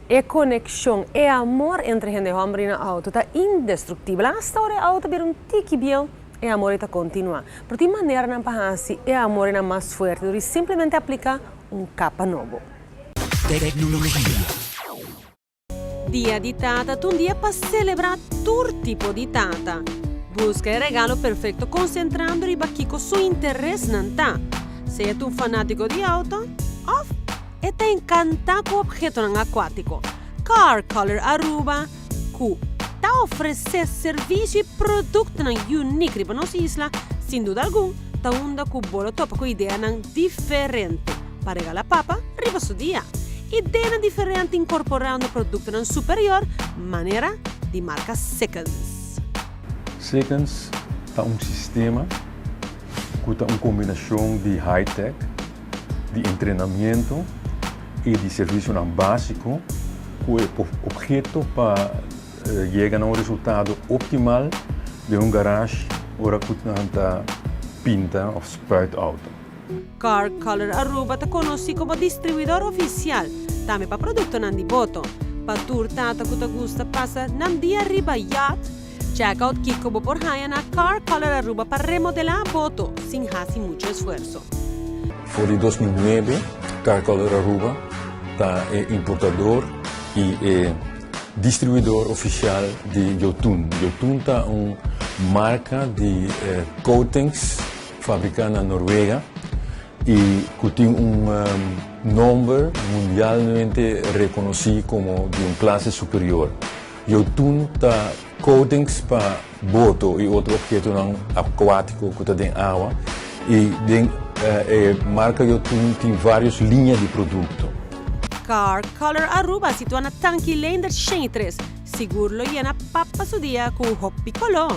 E conexion, e amor entre hende homber y nan auto ta indestructibel. Hasta ora e auto bira un tiki bieu, e amor ta continua. Pero tin maneranan pa haci e amor mas fuerte, dor simplemente aplica un capa nobo. Tecnologia. Dia di Tata, un dia pa celebra tur tipo di tata. Busca e regalo perfecto concentrando riba kico su interesnan ta. Sea un fanatico di auto, of e ta encanta cu obheto acuatico. Car Color Aruba, cu ta ofrece servicio y producto unico riba nos isla, sin duda algun, ta unda cu bo lo topa cu idea diferente pa regala papa riba su dia. Idea diferente incorporando producto superior, manera di marca Sikkens. Sikkens ta un sistema cu ta un combinacion di high-tech, di entrenamento y di servicio basico, cu e obheto pa yega na un resultado optimal di un garage ora cu ta pinta of spuit auto. Car Color Aruba ta conoci como distribuidor oficial, tambe pa producto di boto. Pa tur tata cu ta gusta pasa nan dia riba yacht, check out kico bo por haya na Car Color Aruba pa remodela boto, sin haci mucho esfuerso. For di 2009, Car Color Aruba ta importador y distribuidor oficial di Jotun. Jotun ta un marca di coatings fabrica na Noruega y cu tin un nomber mundialmente reconoci como di un clase superior. Jotun ta coatings pa boto y otro obheto acuatico cu ta den awa y den marca Jotun tin varios liña di producto. Car Color Aruba, situa na Tanki Leendert 103. Sigur lo yena papa su dia cu hopi color.